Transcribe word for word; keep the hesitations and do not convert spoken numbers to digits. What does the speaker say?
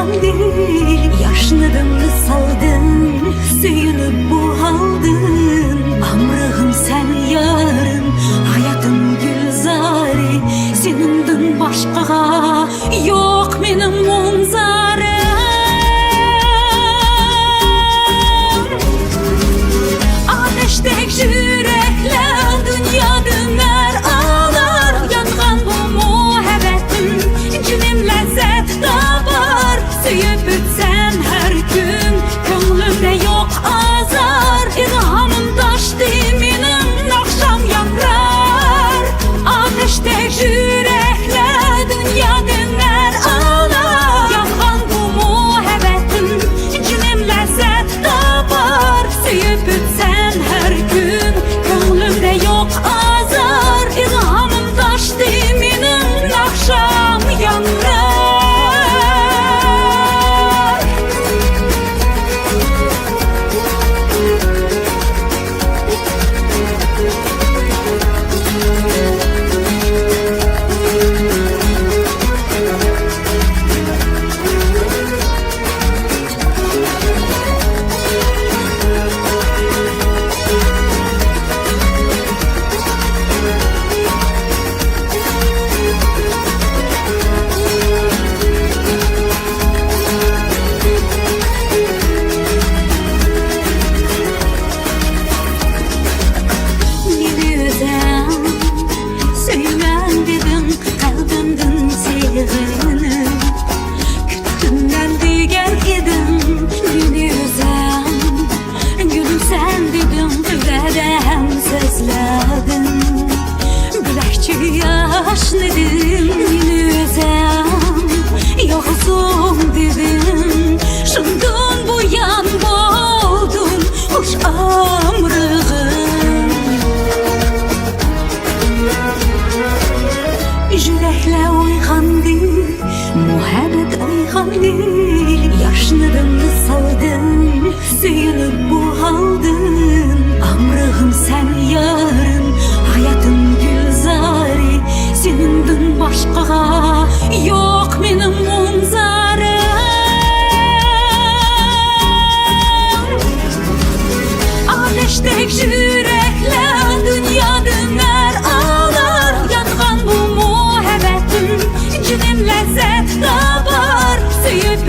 ياشنىدىم ۋىسالدىن، سۆيۈنۈپ بۇ ھالدىن. ئامرىغىم سەن يارىم، ھاياتىم گۈلزارى. سېنىڭدىن باشقىغا يوق مېنىڭ مۇڭزارىم. ئاتەشتەك يۈرەكلەر دۇنيادىن نەر ئالار. يانغان بۇ مۇھەببەتتىن جېنىم لەززەت تاپار. سۆيۈپ ئۆتسەم ھەر كۈن، كۆڭلۈمدە يوق ئازار. ئىلھامىم تاشتى مېنىڭ، ناخشام ياڭرار. ئاتەشتەك يۈرەكلەر دۇنيادىن نەر ئالار. يانغان بۇ مۇھەببەتتىن جېنىم لەززەت تاپار. سۆيۈپ ئۆتسەم ھەر كۈن، كۆڭلۈمدە يوق ئازار. ئىلھامىم تاشتى مېنىڭ، ناخشام ياڭرار. مېنى ئۆزۈڭ سۆيىمەن دېدىڭ، قەلبىمدىن سېغىنىپ كۈتتۈم مەن دېگەن ئىدىڭ. مېنى ئۆزۈڭ گۈلۈم سەن دېدىڭ، ۋەدە ھەم سۆزلەردىن بۆلەكچە ياشنىدىم. مېنى ئۆزۈڭ يوقسۇن دېدىڭ، شۇندىن بۇيان بولدۇم خۇش ئامرىغىم. يۈرەكلەر ئويغاندى، مۇھەببەت ئويغاندى. ياشنىدىم ۋىسالدىن، سۆيۈنۈپ بۇ ھالدىن. ئامرىغىم سەن يارىم، ھاياتىم گۈلزارى. سېنىڭدىن باشقىغا يوق مېنىڭ مۇڭزارىم. ئاتەشتەك يۈرەكلەر دۇنيادىن نەر ئالار. يانغان بۇ مۇھەببەتتىن جېنىم لەززەت تاپار. سۆيۈپ